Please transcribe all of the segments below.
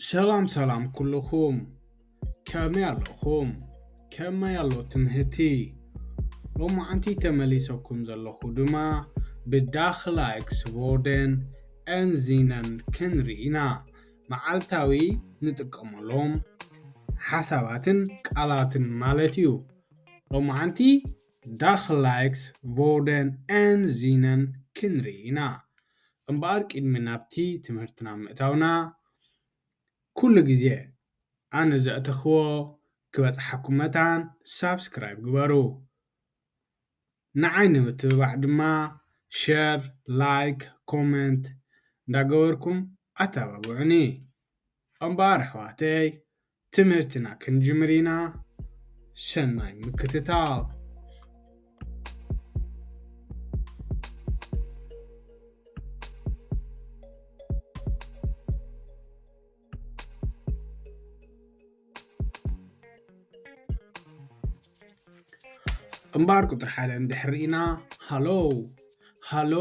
ሰላም ሰላም ኩልኹም፣ ከመይ ኣለኹም? ከመይ ኣሎ ትምህርቲ? ሎማዓንቲ ተመሊሰኩም ዘለኹ ድማ ብዳኽላይክስ ዎርደን ኤን ዚነን ክንርኢ ኢና። መዓልታዊ ንጥቀመሎም ሓሳባትን ቃላትን ማለት እዩ። ሎማዓንቲ ዳኽላይክስ ዎርደን ኤን ዚነን ክንርኢ ኢና። እምበኣር ቅድሚ ናብቲ ትምህርትና ምእታውና ኩሉ ግዜ ኣነ ዘእተኽዎ ክበጽሓኩም መታን ሳብስክራይብ ግበሩ። ንዓይ ንምትብባዕ ድማ ሸር፣ ላይክ፣ ኮመንት እንዳገበርኩም ኣተባብዑኒ። እምበኣር ኣሕዋተይ ትምህርትና ክንጅምር ኢና። ሰናይ ምክትታል። እምበኣር ቁፅሪ ሓደ እንድሕር ርኢና ሃሎ ሃሎ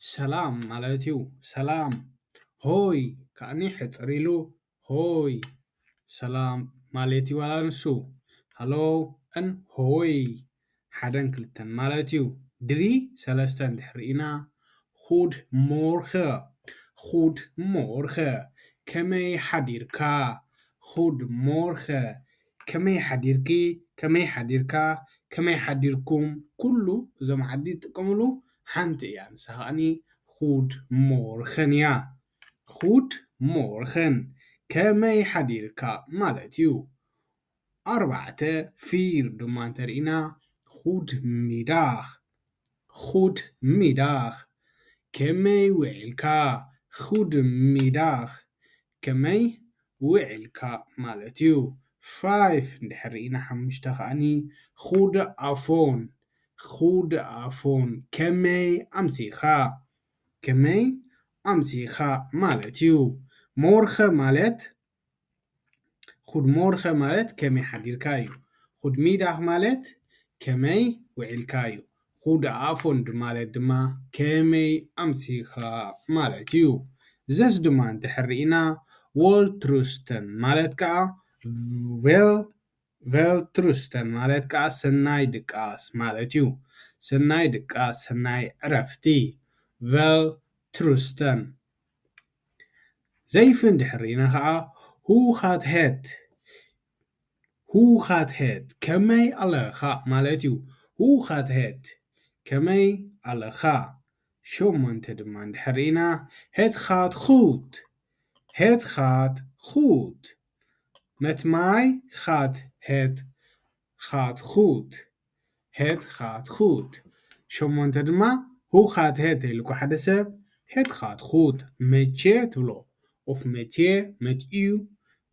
ሰላም ማለት እዩ። ሰላም ሆይ ከዓኒ ሕፅር ኢሉ ሆይ ሰላም ማለት እዩ። ዋላ ንሱ ሃሎ ን ሆይ ሓደን ክልተን ማለት እዩ። ድሪ ሰለስተ እንድሕር ርኢና ጉድ ሞርኸ ጉድ ሞርኸ ከመይ ሓዲርካ? ጉድ ሞርኸ ከመይ ሓዲርኪ? ከመይ ሓዲርካ? ከመይ ሓዲርኩም? ኩሉ እዞም ዓዲ ዝጥቀምሉ ሓንቲ እያ። ንሳ ከዓኒ ጉድ ሞርኸን እያ። ጉድ ሞርኸን ከመይ ሓዲርካ ማለት እዩ። ኣርባዕተ ፊር ድማ እንተርኢና ጉድ ሚዳኽ ጉድ ሚዳኽ ከመይ ውዒልካ? ጉድ ሚዳኽ ከመይ ውዒልካ ማለት እዩ። ፋይፍ እንድሕር ርኢና ሓሙሽተ ከዓኒ ጉድ ኣፎን ጉድ ኣፎን ከመይ ኣምሲኻ? ከመይ ኣምሲኻ ማለት እዩ። ሞርኸ ማለት ጉድ ሞርኸ ማለት ከመይ ሓዲርካ እዩ። ጉድ ሚዳኽ ማለት ከመይ ውዒልካ እዩ። ጉድ ኣፎን ማለት ድማ ከመይ ኣምሲኻ ማለት እዩ። ዘስ ድማ እንድሕር ርኢና ዎል ትሩስተን ማለት ከዓ ቬል ቬል ትሩስተን ማለት ከዓ ሰናይ ድቃስ ማለት እዩ። ሰናይ ድቃስ፣ ሰናይ ዕረፍቲ። ቬል ትሩስተን ዘይፊ እንድሕር ርኢና ከዓ ሁ ጋት ሄት ሁ ጋት ሄት ከመይ ኣለኻ ማለት እዩ። ሁ ጋት ሄት ከመይ ኣለኻ። ሸሞንተ ድማ እንድሕር ርኢና ሄት ጋት ጉድ ሄት ጋት ጉድ መት ማይ ጋት ሄት ጋት ጉድ ሄት ጋት ጉድ ሸሞንተ ድማ ሁ ጋት ሄት ኢልኩ ሓደ ሰብ ሄት ጋት ጉድ መቼ ትብሎ ኦፍ መቼ መት እዩ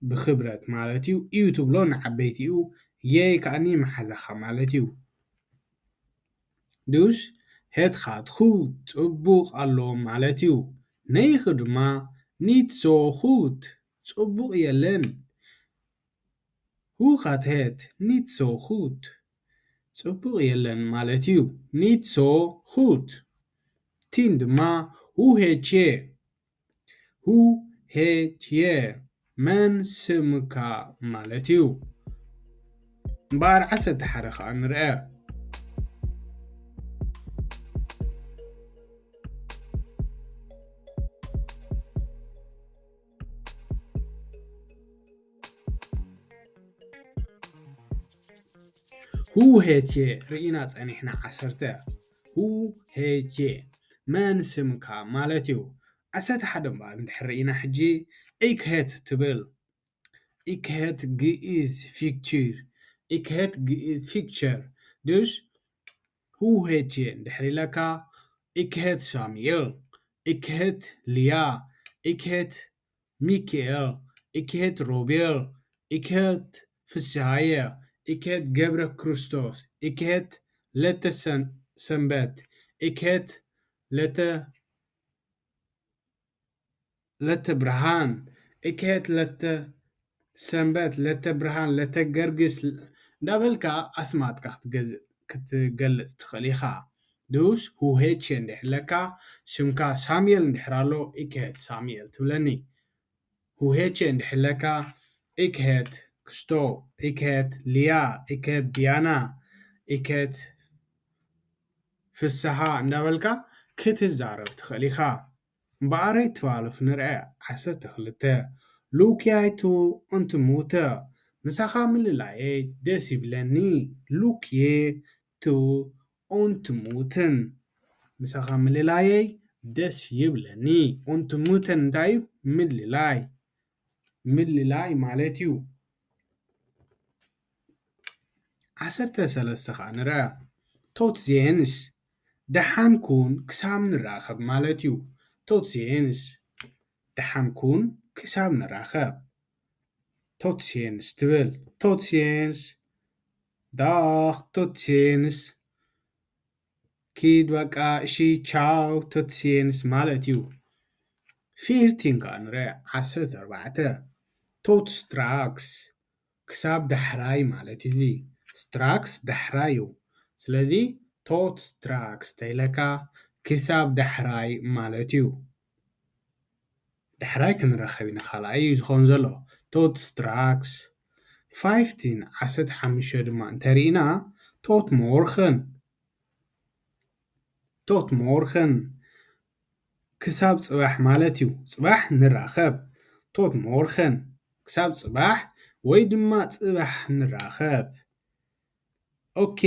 ብክብረት ማለት እዩ እዩ ትብሎ ንዓበይቲ እዩ የይ ከዓኒ መሓዛኻ ማለት እዩ። ዱሽ ሄት ጋት ጉድ ጽቡቕ ኣሎ ማለት እዩ። ነይኺ ድማ ኒት ሶ ጉድ ጽቡቕ የለን። ሁ ጋት ሄት ኒት ሶ ጉድ ጽቡቕ የለን ማለት እዩ። ኒት ሶ ጉድ ቲን ድማ ሁ ሄቼ ሁ ሄቼ መን ስምካ ማለት እዩ። እምበኣር ዓሰርተ ሓደ ከዓ ንርአ። ሁ ሄቼ ርኢና ጸኒሕና ዓሰርተ ሁ ሄቼ መን ስምካ ማለት እዩ። ዓሰርተ ሓደ እምበኣር እንድሕር ርኢና ሕጂ ኢክ ሄት ትብል ኢክ ሄት ግእዝ ፊክችር ኢክ ሄት ግእዝ ፊክቸር ድሽ ሁ ሄቼ እንድሕር ኢለካ ኢክ ሄት ሳሙኤል ኢክ ሄት ልያ ኢክ ሄት ሚኪኤል ኢክ ሄት ሮቤል ኢክ ሄት ፍስሃየ ኢክ ሄት ገብረ ክርስቶስ ኢክ ሄት ለተ ሰን- ሰንበት ኢክ ሄት ለተ ለተ ብርሃን እከት ለተ ሰንበት ለተ ብርሃን ለተ ገርግስ እንዳበልካ ኣስማትካ ክትገዝ- ክትገልጽ ትኽእል ኢኻ። ድውስ ሁሄቼ እንድሕር ኣለካ ሽምካ ሳሙኤል እንድሕር ኣሎ እከት ሳሙኤል ትብለኒ። Hoe heet je እንድሕለካ፣ ik heet Christo፣ ik heet Lia፣ ik heet Diana፣ ik heet ፍስሃ እንዳበልካ ክትዛረብ ትኽእል ኢኻ። እምበኣረይ ትባልፍ ንርአ። ዓሰርተ ክልተ። Leuk je te ontmoeten፣ ምሳኻ ምልላየይ ደስ ይብለኒ። Leuk je te ontmoeten፣ ምሳኻ ምልላየይ ደስ ይብለኒ። Ontmoeten እንታይ እዩ? ምልላይ፣ ምልላይ ማለት እዩ። ዓሰርተ ሰለስተ ከዓ ንርኣ። Tot ziens፣ ደሓን ኩን ክሳብ ንራኸብ ማለት እዩ። Tot ziens፣ ደሓን ኩን ክሳብ ንራኸብ። Tot ziens ትብል። Tot ziens፣ dag፣ tot ziens። ኪድ በቃ፣ እሺ፣ ቻው፣ tot ziens ማለት እዩ። ፊርቲን ከዓ ንርኣ። ዓሰርተ ኣርባዕተ። Tot straks፣ ክሳብ ዳሕራይ ማለት እዩ። እዚ straks ዳሕራይ እዩ። ስለዚ tot straks ተይለካ ክሳብ ዳሕራይ ማለት እዩ። ዳሕራይ ክንራኸብ ኢና፣ ካልኣይ እዩ ዝኸውን ዘሎ። Tot straks። ፋይፍቲን፣ ዓሰርተ ሓሙሽተ ድማ እንተሪእና፣ tot morgen፣ tot morgen ክሳብ ጽባሕ ማለት እዩ። ጽባሕ ንራኸብ። Tot morgen ክሳብ ጽባሕ ወይ ድማ ጽባሕ ንራኸብ። ኦኬ፣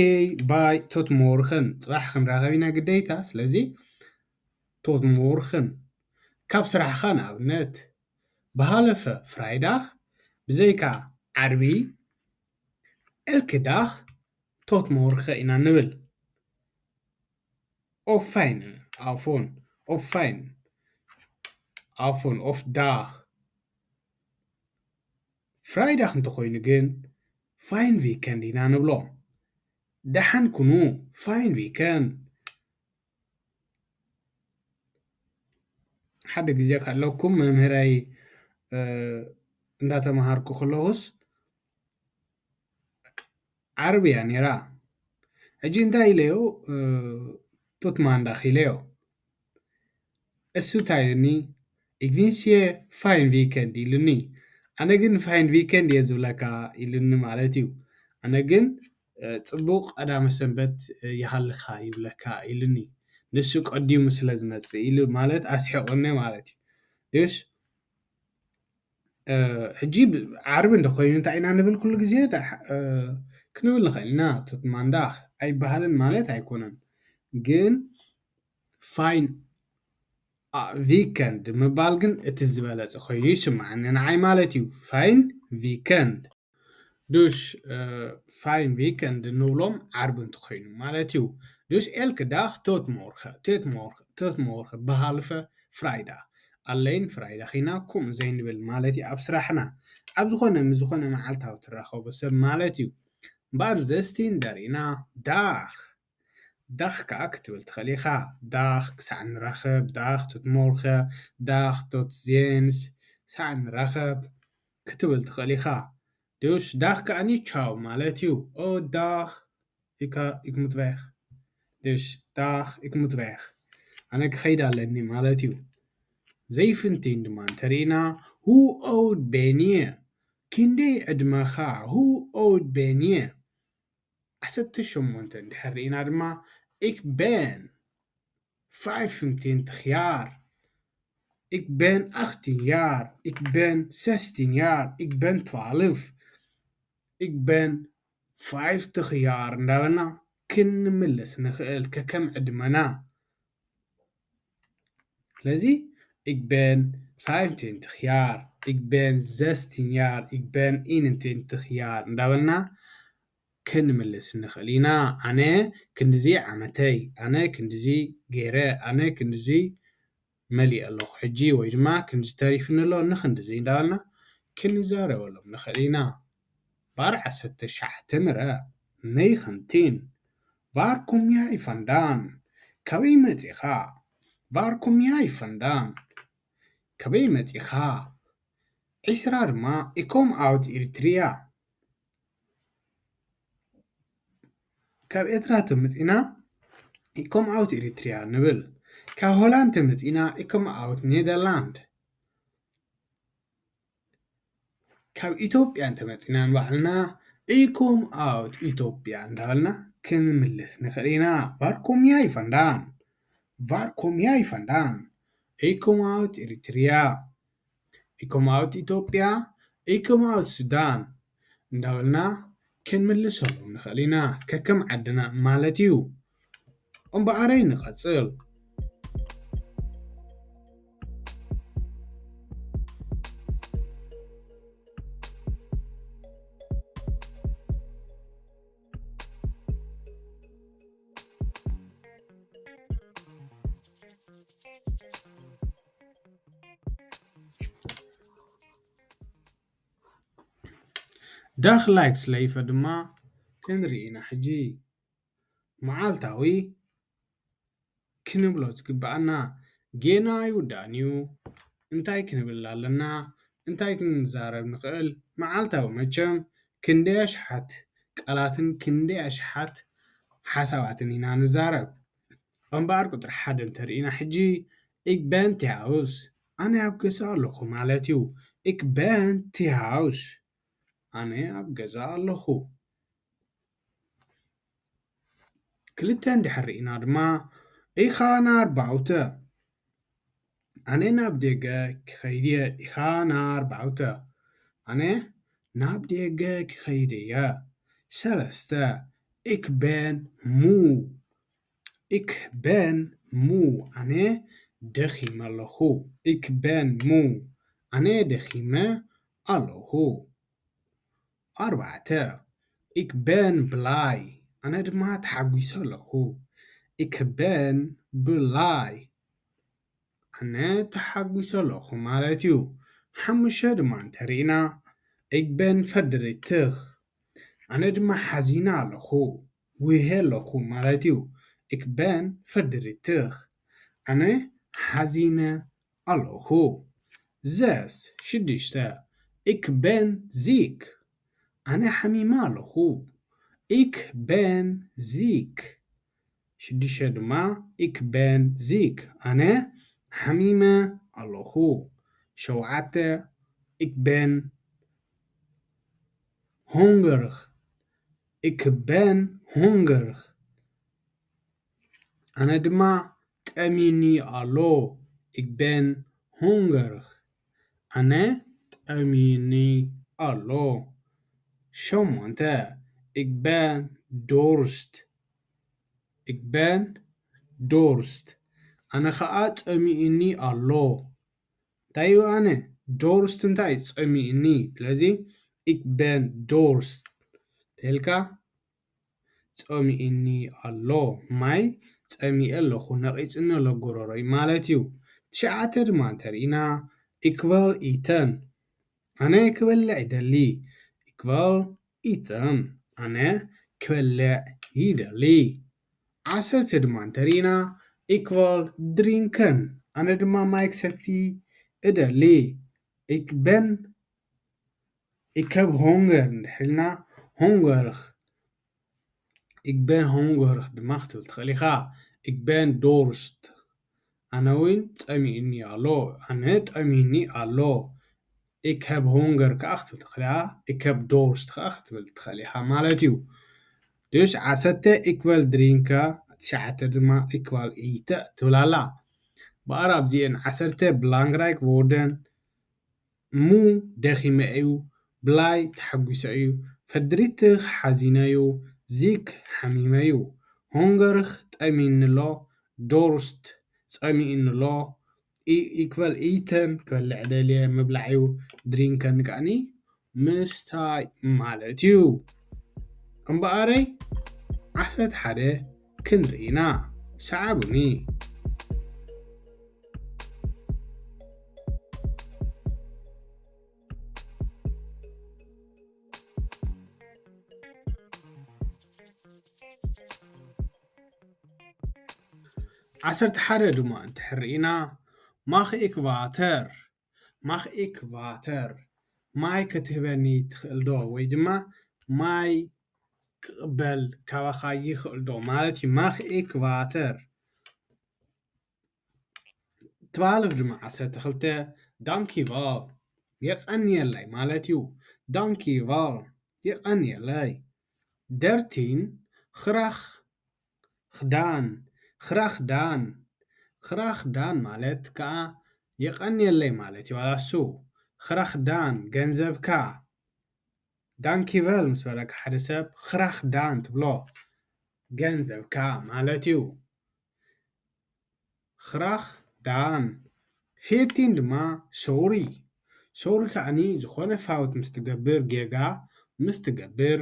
bye፣ tot morgen፣ ጽባሕ ክንራኸብ ኢና ግዴታ። ስለዚ tot morgen፣ ካብ ስራሕኻ ንኣብነት፣ behalve vrijdag፣ ብዘይካ ዓርቢ፣ elke dag tot morgen ኢና ንብል። Of fijn avond፣ of fijn avond፣ of dag። Vrijdag እንተኾይኑ ግን fijn weekend ኢና ንብሎም። ደሓን ኩኑ፣ fijn weekend። ሓደ ግዜ ከለኩም መምህረይ፣ እ፣ እንዳተማሃርኩ ከለኹስ ዓርቢ እያ ነይራ። ሕጂ እንታይ ኢለዮ? እ፣ tot maandag ኢለዮ። እሱ እንታይ ኢሉኒ? Ik wens je fijn weekend ኢሉኒ። ኣነ ግን fijn weekend እየ ዝብለካ ኢሉኒ ማለት እዩ። ኣነ ግን፣ እ፣ ጽቡቕ ቀዳመ ሰንበት፣ እ፣ ይሃልኻ ይብለካ ኢሉኒ። ንሱ ቀዲሙ ስለ ዝመጽእ ኢሉ ማለት ኣስሒቑኒ ማለት እዩ። ድዩስ? እ፣ ሕጂ ብ-፣ ዓርቢ እንተኾይኑ እንታይ ኢና ንብል? ኩሉ ግዜ ዳ-፣ እ፣ ክንብል ንኽእል ኢና። Tot maandag ኣይበሃልን ማለት ኣይኮነን። ግን fijn፣ አ፣ weekend ምባል ግን እቲ ዝበለጸ ኮይኑ ይስምዓኒ ንዓይ ማለት እዩ። Fijn weekend። Dus፣ እ፣ fijn weekend ንብሎም ዓርቢ እንተኾይኑ ማለት እዩ። Dus elke dag tot morgen፣ tot morgen፣ tot morgen፣ behalve vrijdag። Alleen vrijdag ኢና ከምኡ ዘይንብል ማለት እዩ ኣብ ስራሕና። ኣብ ዝኾነ ምስ ዝኾነ መዓልታዊ ትራኸቦ ሰብ ማለት እዩ። እምበኣር ዘስቲን ደሪና፣ dag። Dag ከዓ ክትብል ትኽእል ኢኻ። Dag ክሳዕ ንራኸብ፣ dag tot morgen፣ dag tot ziens፣ ክሳዕ ንራኸብ ክትብል ትኽእል ኢኻ። Dus dag ከኣኒ ቻው ማለት እዩ። Oh, dag፣ ik, ik moet weg። Dus dag፣ ik moet weg። ኣነ ክኸይድ ኣለኒ ማለት እዩ። Zeventien ድማ እንተሪእና፣ hoe oud ben je? ክንደይ ዕድመኻ? Hoe oud ben je? ዓሰርተ ሸሞንተ እንድሕር ርኢና ድማ፣ ik ben vijfentwintig jaar። Ik ben achttien jaar። Ik ben zestien jaar። Ik ben twaalf። Ik ben vijftig jaar እንዳበልና ክንምልስ ንኽእል፣ ከከም ዕድመና። ስለዚ፣ ik ben vijfentwintig jaar፣ ik ben zestien jaar፣ ik ben eenentwintig jaar እንዳበልና ክንምልስ ንኽእል ኢና። ኣነ ክንድዚ ዓመተይ፣ ኣነ ክንድዚ ገይረ፣ ኣነ ክንድዚ መሊእ ኣለኹ ሕጂ፣ ወይ ድማ ክንድዚ ተሪፍኒ ኣሎ፣ ንኽንድዚ እንዳበልና ክንዛረበሎም ንኽእል ኢና። ባር ዓሰርተ ትሽዓተ ንረ፣ negentien። Waar kom jij vandaan? ካበይ መጺኻ? Waar kom jij vandaan? ካበይ መጺኻ? ዒስራ ድማ፣ ik kom uit Eritrea። ካብ ኤርትራ ተመጺና፣ ik kom uit Eritrea ንብል። ካብ ሆላንድ ተመጺና፣ ik kom uit Nederland። ካብ ኢትዮጵያ እንተመፂና ንባዕልና ኢኮም ኣውት ኢትዮጵያ እንዳበልና ክንምልስ ንኽእል ኢና። ቫርኮምያ ይፈንዳን፣ ቫርኮምያ ይፈንዳን፣ ኢኮም ኣውት ኤሪትሪያ፣ ኢኮም ኣውት ኢትዮጵያ፣ ኢኮም ኣውት ሱዳን እንዳበልና ክንምልሰሎም ንኽእል ኢና። ከከም ዓድና ማለት እዩ። እምበኣረይ ንቐጽል። ዳኽላይ ክስለይፈ ድማ ክንርኢ ኢና ሕጂ። መዓልታዊ ክንብሎ ዝግብኣና ጌና ኣይውዳእን እዩ። እንታይ ክንብል ኣለና? እንታይ ክንዛረብ ንኽእል? መዓልታዊ መቸም ክንደይ ኣሽሓት ቃላትን ክንደይ ኣሽሓት ሓሳባትን ኢና ንዛረብ። እምበኣር ቁጽሪ ሓደ እንተርኢና ሕጂ፣ Ik ben thuis፣ ኣነ ኣብ ገዛ ኣለኹ ማለት እዩ። Ik ben thuis፣ ኣነ ኣብ ገዛ ኣለኹ። ክልተ እንድሕር ርኢና ድማ፣ Ich ga naar buiten፣ ኣነ ናብ ደገ ክኸይድ እየ። Ich ga naar buiten፣ ኣነ ናብ ደገ ክኸይድ እየ። ሰለስተ፣ Ik ben moe፣ Ik ben moe፣ ኣነ ደኺመ ኣለኹ። Ik ben moe፣ ኣነ ደኺመ ኣለኹ። ኣርባዕተ፣ Ik ben blij፣ ኣነ ድማ ተሓጒሰ ኣለኹ። Ik ben blij፣ ኣነ ተሓጒሰ ኣለኹ ማለት እዩ። ሓሙሽተ ድማ እንተርኢና፣ Ik ben verdrietig፣ ኣነ ድማ ሓዚነ ኣለኹ፣ ውሄ ኣለኹ ማለት እዩ። Ik ben verdrietig፣ ኣነ ሓዚነ ኣለኹ። ዘስ ሽዱሽተ፣ Ik ben ziek፣ ኣነ ሓሚመ ኣለኹ። Ik ben ziek፣ ሽዱሽተ ድማ፣ Ik ben ziek፣ ኣነ ሓሚመ ኣለኹ። ሸውዓተ፣ Ik ben hongerig፣ Ik ben hongerig፣ ኣነ ድማ ጠሚኒ ኣሎ። Ik ben hongerig፣ ኣነ ጠሚኒ ኣሎ። ሸሞንተ፣ Ik ben dorst፣ Ik ben dorst፣ ኣነ ኸኣ ጸሚእኒ ኣሎ። እንታይ እዩ ኣነ? Dorst እንታይ እዩ? ጸሚእኒ። ስለዚ፣ Ik ben dorst ተልካ ጸሚእኒ ኣሎ። ማይ ጸሚኤ ኣለኹ፣ ነቒጽኒ ኣሎ ጎረሮይ ማለት እዩ። ትሽዓተ ድማ እንተርኢና፣ Ik wil eten፣ ኣነ ክበልዕ ይደሊ። Ik wil eten፣ ኣነ ክበልዕ ይደሊ። ዓሰርተ ድማ እንተርኢና፣ Ik wil drinken፣ ኣነ ድማ ማይ ክሰቲ እደሊ። Ik ben፣ Ik heb honger እንድሕር ኢልና፣ hongerig፣ Ik ben hongerig ድማ ክትብል ትኽእል ኢኻ። Ik ben dorst፣ ኣነ እውን ጸሚእኒ ኣሎ፣ ኣነ ጠሚኒ ኣሎ። Ik heb honger ከኣ ክትብል ትኽእል ኢኻ። Ik heb dorst ከኣ ክትብል ትኽእል ኢኻ ማለት እዩ። Dus ዓሰርተ፣ Ik wil drinken፣ ትሽዓተ ድማ፣ Ik wil eten ትብል ኣላ። በኣር ኣብዚኤን ዓሰርተ belangrijk woorden፣ moe ደኺመ እዩ፣ blij ተሓጒሰ እዩ፣ verdrietig ሓዚነ እዩ፣ ziek ሓሚመ እዩ፣ hongerig ጠሚኒ ኣሎ፣ dorst ጸሚእኒ ኣሎ፣ ኢ-፣ Ik wil eten ክበልዕ ደልየ ምብላዕ እዩ፣ drinken ከኣኒ ምስታይ ማለት እዩ። እምበኣረይ ዓሰርተ ሓደ ክንርኢ ኢና። ሰዓቡኒ። ዓሰርተ ሓደ ድማ እንድሕር ርኢና፣ Mag ik water? Mag ik water? ማይ ክትህበኒ ትኽእል ዶ? ወይ ድማ ማይ ክቕበል ካባኻ ይኽእል ዶ ማለት እዩ። Mag ik water? ትባልፍ ድማ ዓሰርተ ክልተ፣ Dank u wel። የቐንየለይ ማለት እዩ። Dank u wel፣ የቐንየለይ። Dertien፣ ኽራኽ ኽዳን፣ ኽራኽ ዳን። ኽራኽ ዳን ማለት ከኣ የቐንየለይ ማለት እዩ። ዋላ እሱ ኽራኽ ዳን፣ ገንዘብካ። Dank u wel ምስ በለካ ሓደ ሰብ ኽራኽ ዳን ትብሎ፣ ገንዘብካ ማለት እዩ። ኽራኽ ዳን። Veertien ድማ ሶሪ። ሶሪ ከኣኒ ዝኾነ ፋውት ምስ ትገብር፣ ጌጋ ምስ ትገብር፣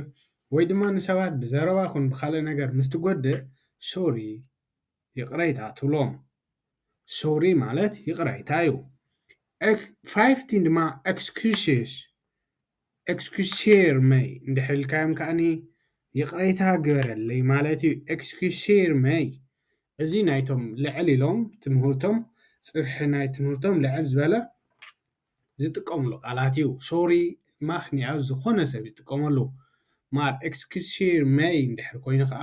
ወይ ድማ ንሰባት ብዘረባ ኹን ብኻልእ ነገር ምስ ትጎድእ፣ ሶሪ፣ ይቕሬታ ትብሎም። ሶሪ ማለት ይቕሬታ እዩ። Fifteen ድማ excuses፣ excuseer መይ እንድሕር ኢልካዮም ከኣኒ ይቕሬታ ግበረለይ ማለት እዩ። Excuseer መይ። እዚ ናይቶም ልዕል ኢሎም ትምህርቶም፣ ጽፍሒ ናይ ትምህርቶም ልዕል ዝበለ ዝጥቀምሉ ቃላት እዩ። ሶሪ ማኽኒ ኣብ ዝኾነ ሰብ ይጥቀመሉ። ማር excuseer መይ እንድሕር ኮይኑ ከኣ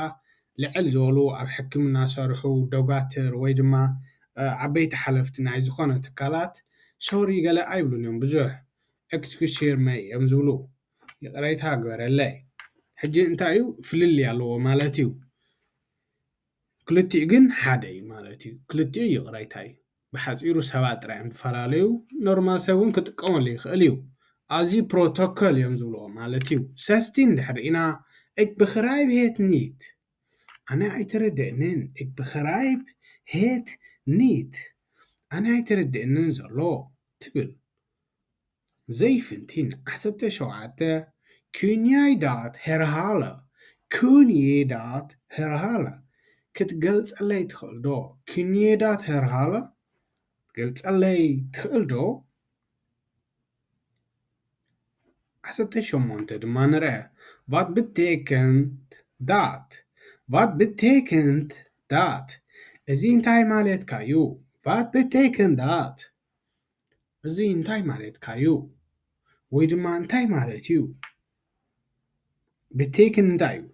ልዕል ዝበሉ ኣብ ሕክምና ዝሰርሑ ዶጋትር ወይ ድማ፣ እ፣ ዓበይቲ ሓለፍቲ ናይ ዝኾነ ትካላት ሶሪ ገለ ኣይብሉን እዮም ብዙሕ። Excuseer መይ እዮም ዝብሉ። ይቕሬታ ግበረለይ። ሕጂ እንታይ እዩ? ፍልልይ ኣለዎ ማለት እዩ። ክልቲኡ ግን ሓደ እዩ ማለት እዩ። ክልቲኡ ይቕሬታ እዩ። ብሓጺሩ ሰባት ጥራይ እዮም ዝፈላለዩ። ኖርማል ሰብ እውን ክጥቀመሉ ይኽእል እዩ። ኣብዚ ፕሮቶኮል እዮም ዝብልዎ ማለት እዩ። Zestien ድሕሪ ኢና፣ Ik begrijp het niet። ኣነ ኣይተረድእንን። Ik begrijp het niet። ኣነ ኣይተረድእንን ዘሎ ትብል። Zeventien፣ ዓሰርተ ሸውዓተ፣ Kun jij dat herhalen? Kun je dat herhalen? ክትገልጸለይ ትኽእል ዶ? Kun je dat herhalen? ክትገልጸለይ ትኽእል ዶ? ዓሰርተ ሸሞንተ ድማ ንርአ። Wat betekent dat? Wat betekent dat? እዚ እንታይ ማለትካ እዩ? Wat betekent dat? እዚ እንታይ ማለትካ እዩ? ወይ ድማ እንታይ ማለት እዩ? Betekent እንታይ እዩ?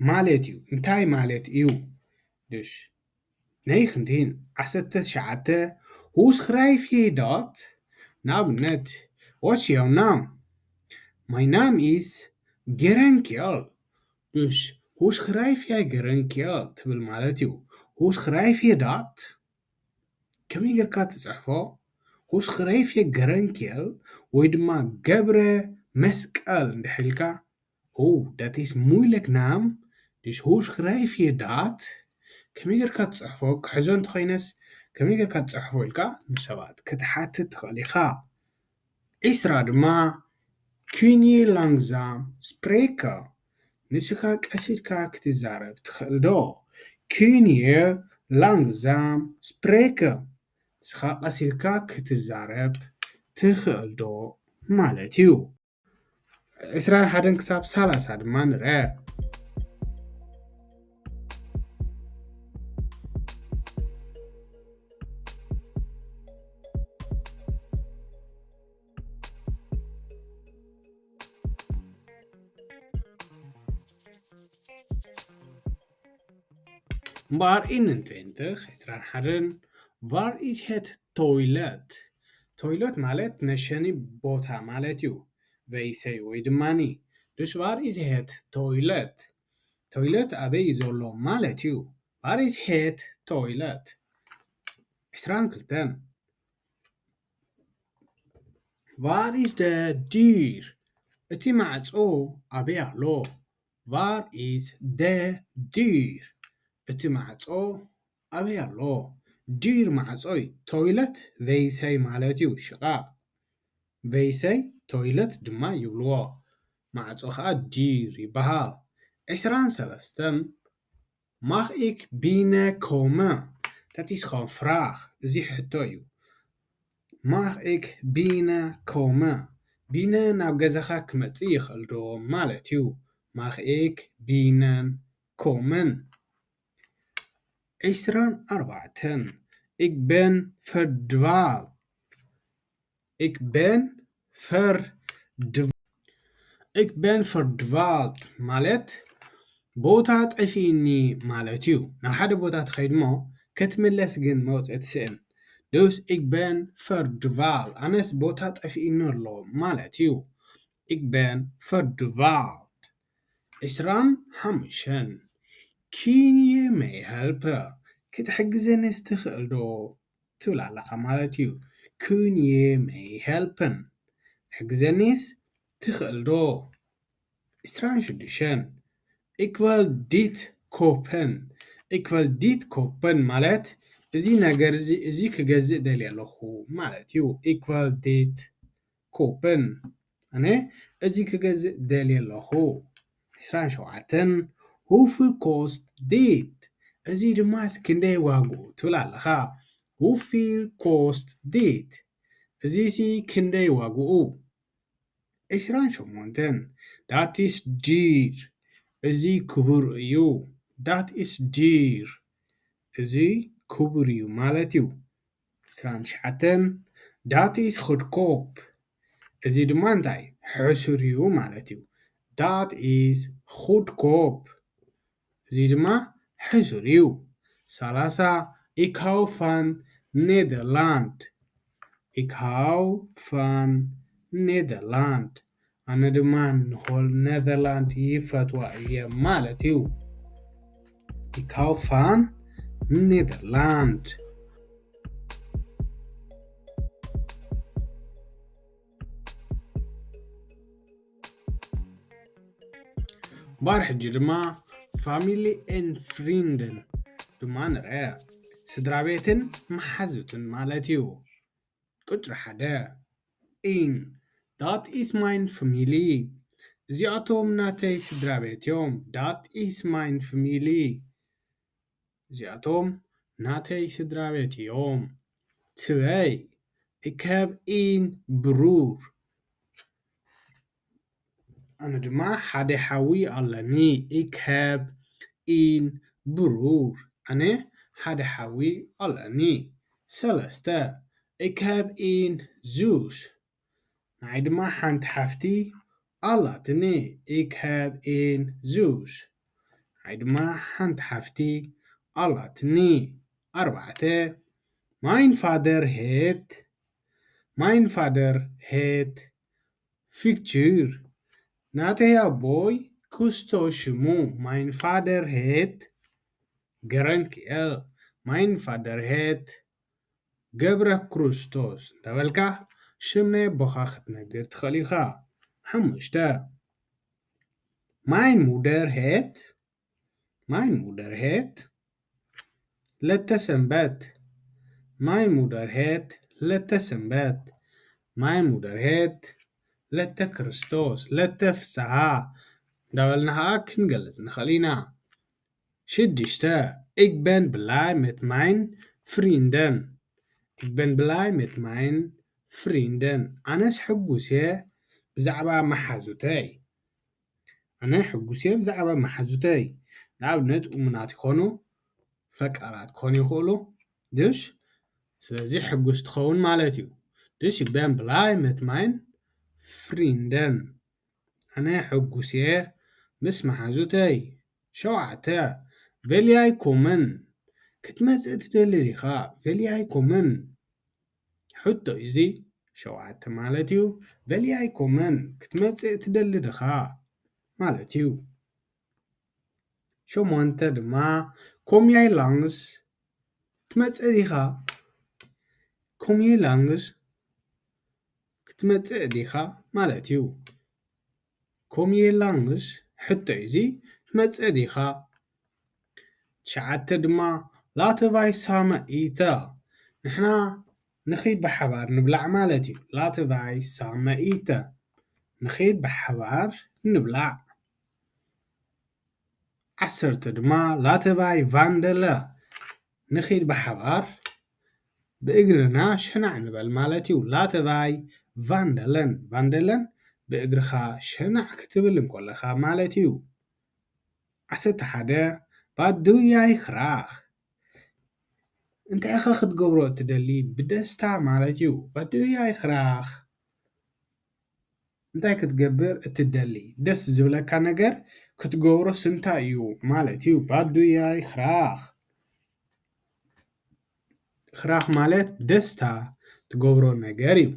ማለት እዩ። እንታይ ማለት እዩ? Dus, negentien፣ ዓሰርተ ትሽዓተ፣ Hoe schrijf je dat? ንኣብነት፣ What's your name? My name is Gerenkiel። Dus, Hoe schrijf jij Gerenkiel? ትብል ማለት እዩ። Hoe schrijf je dat? ከመይ ጌርካ ትጽሕፎ? Hoe schrijf je Gerenkiel? ወይ ድማ ገብረ መስቀል እንድሕር ኢልካ፣ ኦ፣ that is moeilijk naam። Dus, Hoe schrijf je dat? ከመይ ጌርካ ትጽሕፎ? ክሕዞ እንተኾይነስ፣ ከመይ ጌርካ ትጽሕፎ ኢልካ ንሰባት ክትሓትት ትኽእል ኢኻ። ዒስራ ድማ፣ Kun je langzaam spreken? ንስኻ ቀስ ኢልካ ክትዛረብ ትኽእል ዶ? Kun je langzaam spreken? ንስኻ ቀስ ኢልካ ክትዛረብ ትኽእል ዶ ማለት እዩ። ዕስራን ሓደን ክሳብ ሰላሳ ድማ ንርአ። እምበኣር ኢንንትዌንትኽ ዕስራን ሓደን፣ Waar is het toilet? ቶይለት ማለት መሸኒ ቦታ ማለት እዩ። Wc ወይ ድማኒ። Dus waar is het toilet? ቶይለት ኣበይ እዩ ዘሎ ማለት እዩ። Waar is het toilet? ዕስራን ክልተን፣ Waar is de deur? እቲ ማዕጾ ኣበይ ኣሎ? Waar is de deur? እቲ ማዕጾ ኣበይ ኣሎ? Deur ማዕጾ እዩ። ቶይለት፣ Wc ማለት እዩ፣ ሽቓቕ። Wc ቶይለት ድማ ይብልዎ። ማዕጾ ኸኣ deur ይበሃል። ዕስራን ሰለስተን፣ Mag ik binnenkomen? Dat is gewoon vraag። እዚ ሕቶ እዩ። Mag ik binnenkomen? Binnen ናብ ገዛኻ ክመጽእ ይኽእል ዶ ማለት እዩ። Mag ik binnenkomen? ዕስራን ኣርባዕተን፣ Ik ben verdwaald. Ik ben verdwaald. Ik ben verdwaald ማለት ቦታ ጠፊእኒ ማለት እዩ። ናብ ሓደ ቦታ ትኸይድ እሞ ክትምለስ ግን መውጽኢ ትስእን። Dus ik ben verdwaald. ኣነስ ቦታ ጠፊእኒ ኣሎ ማለት እዩ። Ik ben verdwaald. ዕስራን ሓሙሽተን። Kun je mij helpen? ክትሕግዘኒስ ትኽእል ዶ? ትብል ኣለኻ ማለት እዩ። Kun je mij helpen? ክትሕግዘኒስ ትኽእል ዶ? ዕስራን ሽዱሽተን። Ik wil dit kopen. Ik wil dit kopen ማለት እዚ ነገር እዚ፣ እዚ ክገዝእ ደልየ ኣለኹ ማለት እዩ። Ik wil dit kopen. ኣነ እዚ ክገዝእ ደልየ ኣለኹ። ዕስራን ሸውዓተን። Hoeveel kost dit? እዚ ድማ ክንደይ ዋግኡ ትብል ኣለኻ። Hoeveel kost dit? እዚ ሲ ክንደይ ዋግኡ? ዕስራን ሸሞንተን። Dat is duur. እዚ ክቡር እዩ። Dat is duur. እዚ ክቡር እዩ ማለት እዩ። ዕስራን ትሽዓተን። Dat is goedkoop. እዚ ድማ እንታይ? ሕሱር እዩ ማለት እዩ። Dat is goedkoop. እዚ ድማ ሕሱር እዩ። ሰላሳ። Ik hou van Nederland. Ik hou van Nederland. ኣነ ድማ ንሆል-፣ ኔዘርላንድ ይፈትዋ እየ ማለት እዩ። Ik hou van Nederland. እምበኣር ሕጂ ድማ family en vrienden ድማ ንርአ። ስድራ ቤትን መሓዙትን ማለት እዩ። ቁጽሪ ሓደ። Een. Dat is mijn familie. እዚኣቶም ናተይ ስድራ ቤት እዮም። Dat is mijn familie. እዚኣቶም ናተይ ስድራ ቤት እዮም። Twee. Ik heb een broer. ኣነ ድማ ሓደ ሓዊ ኣለኒ። Ik heb een broer. ኣነ ሓደ ሓዊ ኣለኒ። ሰለስተ። Ik heb een zus. ንዓይ ድማ ሓንቲ ሓፍቲ ኣላትኒ። Ik heb een zus. ንዓይ ድማ ሓንቲ ሓፍቲ ኣላትኒ። ኣርባዕተ። Mijn vader heet፣ mijn vader heet Victor. ናተይ ኣቦይ ክስቶ ሽሙ። Mijn vader heet ገረንክኤል። Mijn vader heet ገብረ ክርስቶስ እንዳበልካ ሽም ናይ ኣቦኻ ክትነግር ትኽእል ኢኻ። ሓሙሽተ። Mijn moeder heet፣ mijn moeder heet ለተሰንበት። Mijn moeder heet ለተሰንበት። Mijn moeder heet ለተክርስቶስ፣ ለተፍስሃ እንዳበልና ኸዓ ክንገልጽ ንኽእል ኢና። ሽዱሽተ። Ik ben blij met mijn vrienden. Ik ben blij met mijn vrienden. ኣነስ ሕጉስ እየ ብዛዕባ መሓዙተይ። ኣነ ሕጉስ እየ ብዛዕባ መሓዙተይ። ንኣብነት እሙናት ይኾኑ፣ ፈቃራት ክኾኑ ይኽእሉ። Dus ስለዚ ሕጉስ ትኸውን ማለት እዩ። Dus ik ben blij met mijn vrienden. ኣነ ሕጉስ እየ ምስ መሓዙተይ። ሸውዓተ። Wil jij komen? ክትመጽእ ትደሊ ዲኻ? Wil jij komen? ሕቶ እዩ እዚ። ሸውዓተ ማለት እዩ። Wil jij komen? ክትመጽእ ትደሊ ዲኻ ማለት እዩ። ሸሞንተ ድማ kom jij langs? ትመጽእ ዲኻ? Kom jij langs? ክትመጽእ ዲኻ ማለት እዩ። Kom jij langs? ሕቶ እዩ እዚ። ትመጽእ ዲኻ? ትሽዓተ ድማ laten wij samen eten። ንሕና ንኺድ ብሓባር ንብላዕ ማለት እዩ። Laten wij samen eten። ንኺድ ብሓባር ንብላዕ። ዓሰርተ ድማ laten wij wandelen። ንኺድ ብሓባር ብእግርና ሸናዕ ንበል ማለት እዩ። Laten wij wandelen። Wandelen ብእግርኻ ሸናዕ ክትብል እንከለኻ ማለት እዩ። ዓሰርተ ሓደ wat doe jij graag? እንታይ ኢኻ ክትገብሮ እትደሊ ብደስታ ማለት እዩ። Wat doe jij graag? እንታይ ክትገብር እትደሊ? ደስ ዝብለካ ነገር ክትገብሮስ እንታይ እዩ ማለት እዩ። Wat doe jij graag? ክራኽ ማለት ብደስታ ትገብሮ ነገር እዩ።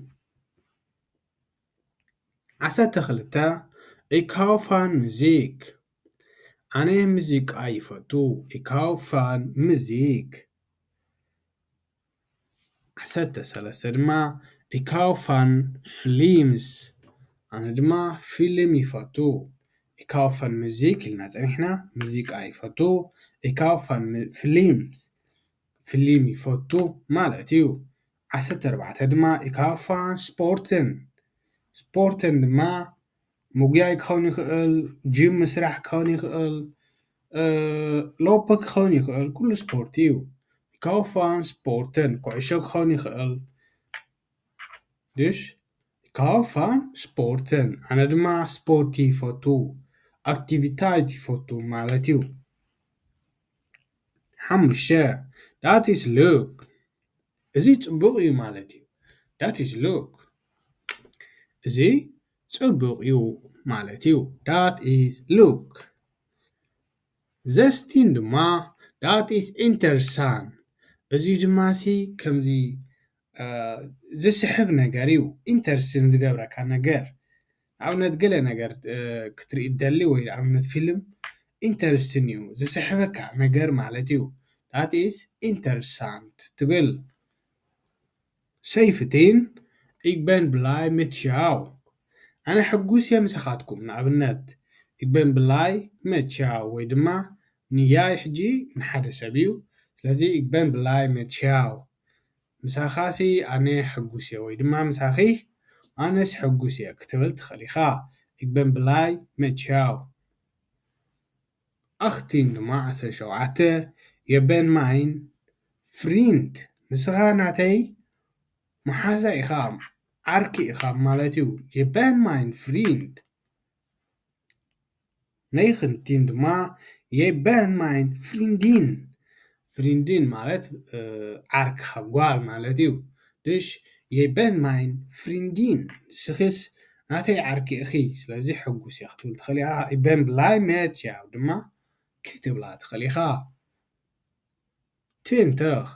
ዓሰርተ ክልተ፣ ኢካውፋን ሙዚክ። ኣነ ሙዚቃ ይፈቱ። ኢካውፋን ሙዚክ። ዓሰርተ ሰለስተ ድማ ኢካውፋን ፍሊምስ። ኣነ ድማ ፊልም ይፈቱ። ኢካውፋን ሙዚክ ኢልና ጸኒሕና፣ ሙዚቃ ይፈቱ። ኢካውፋን ም-፣ ፍሊምስ፣ ፊልም ይፈቱ ማለት እዩ። ዓሰርተ ኣርባዕተ ድማ ኢካውፋን ስፖርትን። ስፖርትን ድማ ምጉያይ ክኸውን ይኽእል፣ ጂም ምስራሕ ክኸውን ይኽእል፣ እ፣ ሎፕ ክኸውን ይኽእል፣ ኩሉ ስፖርት እዩ። ኢካውፋን ስፖርትን ኩዕሾ ክኸውን ይኽእል። ድሽ? ኢካውፋን ስፖርትን። ኣነ ድማ ስፖርት ይፈቱ፣ ኣክቲቪታት ይፈቱ ማለት እዩ። ሓሙሽተ፣ that is look። እዚ ጽቡቕ እዩ ማለት እዩ። That is look። እዚ ጽቡቕ እዩ ማለት እዩ። That is look። ዘስቲን ድማ that is interesting። እዚ ድማ ሲ ከምዚ፣ እ፣ ዝስሕብ ነገር እዩ። ኢንተረስቲን ዝገብረካ ነገር። ንኣብነት ገለ ነገር፣ እ፣ ክትርኢ ትደሊ ወይ ንኣብነት ፊልም ኢንተረስቲን እዩ። ዝስሕበካ ነገር ማለት እዩ። That is interesting ትብል። ሰይፍቲን፣ ik ben blij met jou። ኣነ ሕጉስ እየ ምሳኻትኩም። ንኣብነት፣ ik ben blij met jou ወይ ድማ ንያይ ሕጂ ንሓደ ሰብ እዩ። ስለዚ ik ben blij met jou። ምሳኻሲ ኣነ ሕጉስ እየ ወይ ድማ ምሳኺ ኣነስ ሕጉስ እየ ክትብል ትኽእል ኢኻ። Ik ben blij met jou። ኣኽቲን ድማ ዓሰርተ ሸውዓተ፣ je bent mijn vriend። ንስኻ ናተይ መሓዛ ኢኻ፣ ዓርኪ ኢኻ ማለት እዩ። Je bent mijn vriend። ነይኽንቲን ድማ je bent mijn vriendin። ፍሪንዲን ማለት፣ እ፣ ዓርክኻ ጓል ማለት እዩ። ድሽ je bent mijn vriendin። ንስኺስ ናተይ ዓርኪ ኢኺ። ስለዚ ሕጉስ እየ ክትብል ትኽእል ኢኻ። Ik ben blij met jou ድማ ክትብላ ትኽእል ኢኻ። ትንተኽ፣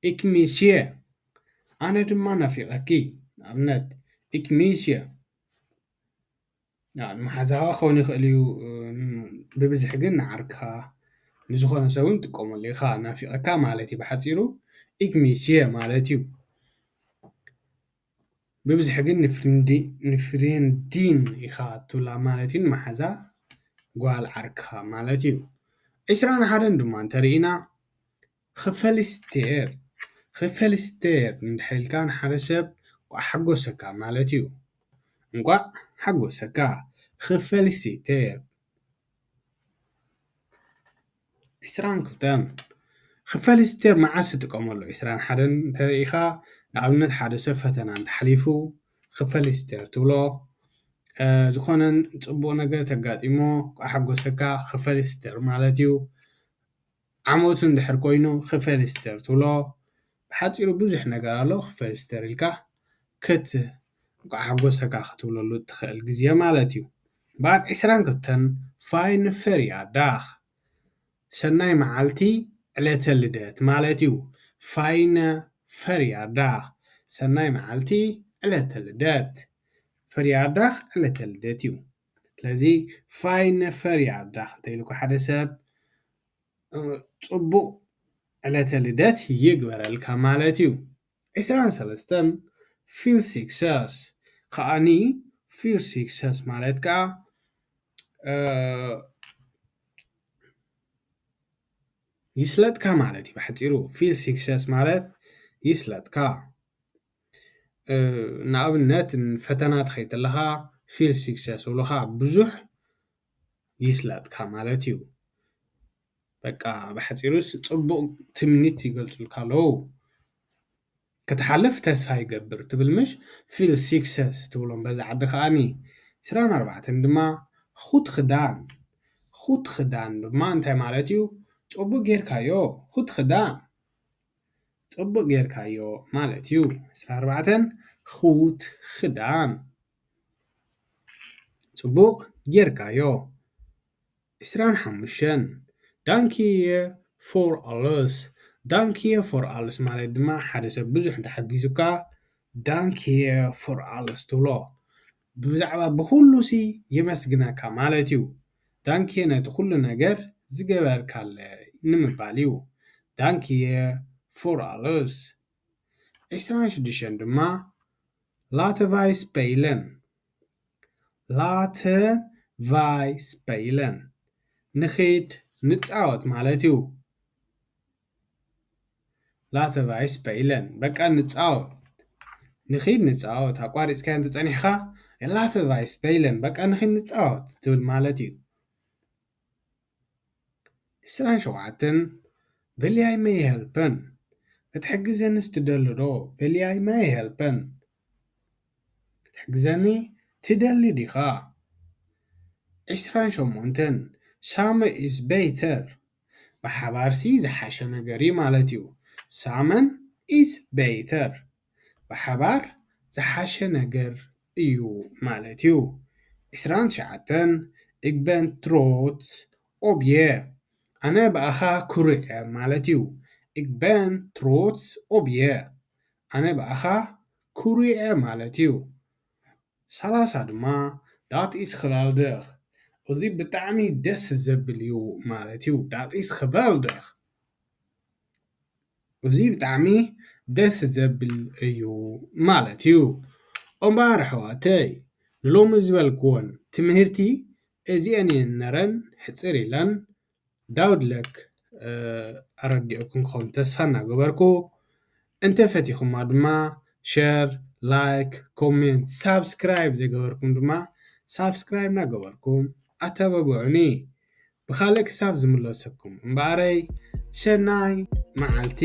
ik mis je። ኣነ ድማ ናፊቐኪ። ንኣብነት፣ ik mis je። ያ፣ ንመሓዛኻ ክኸውን ይኽእል እዩ፣ እ፣ ብብዝሒ ግን ንዓርክኻ፣ ንዝኾነ ሰብ እውን ትጥቀመሉ ኢኻ። ናፊቐካ ማለት እዩ ብሓጺሩ። Ik mis je ማለት እዩ። ብብዝሒ ግን ንፍሪንዲ-፣ ንፍሬንዲን ኢኻ ትብላ ማለት እዩ፣ ንመሓዛ ጓል ዓርክኻ ማለት እዩ። ዕስራን ሓደን ድማ እንተርኢና፣ gefeliciteerd። Gefeliciteerd እንድሕር ኢልካ ንሓደ ሰብ እንቋዕ ሓጎሰካ ማለት እዩ። እንቋዕ ሓጎሰካ። Gefeliciteerd። ዕስራን ክልተን፣ gefeliciteerd መዓስ ትጥቀመሉ? ዕስራን ሓደን እንተሪኢኻ፣ ንኣብነት ሓደ ሰብ ፈተና እንተሓሊፉ፣ gefeliciteerd ትብሎ። እ፣ ዝኾነ ጽቡቕ ነገር ተጋጢሞ፣ እንቋዕ ሓጎሰካ፣ gefeliciteerd ማለት እዩ። ዓመቱ እንድሕር ኮይኑ፣ gefeliciteerd ትብሎ። ብሓጺሩ ብዙሕ ነገር ኣሎ፣ gefeliciteerd ኢልካ ክት-፣ እንቋዕ ሓጎሰካ ክትብለሉ እትኽእል ግዜ ማለት እዩ። በዓል ዕስራን ክልተን፣ fijne verjaardag። ሰናይ መዓልቲ ዕለተ ልደት ማለት እዩ። Fijne verjaardag። ሰናይ መዓልቲ ዕለተ ልደት። Verjaardag ዕለተ ልደት እዩ። ስለዚ fijne verjaardag እንተኢልኩ ሓደ ሰብ፣ እ፣ ጽቡቕ ዕለተ ልደት ይግበረልካ ማለት እዩ። ዕስራን ሰለስተን፣ veel succes። ከኣኒ veel succes ማለት ከኣ፣ እ፣ ይስለጥካ ማለት እዩ። ብሓጺሩ፣ veel succes ማለት ይስለጥካ። እ፣ ንኣብነት፣ ፈተና ትኸይድ ከለኻ፣ veel succes ይብሉኻ፣ ብዙሕ ይስለጥካ ማለት እዩ። በቃ፣ ብሓጺሩስ፣ ጽቡቕ ትምኒት ይገልጹልካ ኣለዉ። ክትሓልፍ ተስፋ ይገብር ትብል ምሽ? Veel succes ትብሎም በዛ ዓዲ ከኣኒ። ዕስራን ኣርባዕተን ድማ፣ goed gedaan። Goed gedaan ድማ እንታይ ማለት እዩ? ጽቡቕ ጌርካዮ። Goed gedaan። ጽቡቕ ጌርካዮ ማለት እዩ። ዕስራን ኣርባዕተን፣ goed gedaan። ጽቡቕ ጌርካዮ። ዕስራን ሓሙሽተን፣ dank je voor alles። Danke für alles ማለት ድማ ሓደ ሰብ ብዙሕ እንተሓጊዙካ Danke für alles ትብሎ። ብዛዕባ ብኹሉ ሲ የመስግነካ ማለት እዩ። Danke ነቲ ኩሉ ነገር ዝገበርካለ ንምባል እዩ። Danke für alles። ዕስራን ሽዱሽተን ድማ Laten wij spelen። Laten wij spelen። ንኺድ ንጻወት ማለት እዩ። Laten wij spelen። በቃ ንጻወት። ንኺድ ንጻወት። ኣቋሪጽካዮ እንተጸኒሕካ Laten wij spelen። በቃ ንኺድ ንጻወት ትብል ማለት እዩ። ዕስራን ሸውዓተን Wil jij mij helpen? ክትሕግዘኒስ ትደሊ ዶ? Wil jij mij helpen? ክትሕግዘኒ ትደሊ ዲኻ? ዕስራን ሸሞንተን Samen is beter። ብሓባርሲ ዝሓሸ ነገር እዩ ማለት እዩ። Samen is beter። ብሓባር ዝሓሸ ነገር እዩ ማለት እዩ። ዕስራን ትሽዓተን Ik ben trots op je። ኣነ ብኣኻ ኩሩዕ እየ ማለት እዩ። Ik ben trots op je። ኣነ ብኣኻ ኩሩዕ እየ ማለት እዩ። ሰላሳ ድማ Dat is geweldig። እዚ ብጣዕሚ ደስ ዘብል እዩ ማለት እዩ። Dat is geweldig። እዚ ብጣዕሚ ደስ ዘብል እዩ ማለት እዩ። እምበኣር ኣሕዋተይ፣ ንሎሚ ዝበልክወን ትምህርቲ እዚአን እየን ነረን፣ ሕፅር ኢለን። ዳውድ ለክ ኣረዲኦኩም ክኸውን ተስፋ እናገበርኩ፣ እንተፈቲኹማ ድማ ሸር፣ ላይክ፣ ኮሜንት፣ ሳብስክራይብ ዘይገበርኩም ድማ ሳብስክራይብ እናገበርኩም ኣተባብዑኒ። ብኻልእ ክሳብ ዝምለሰኩም እምበኣረይ፣ ሰናይ መዓልቲ።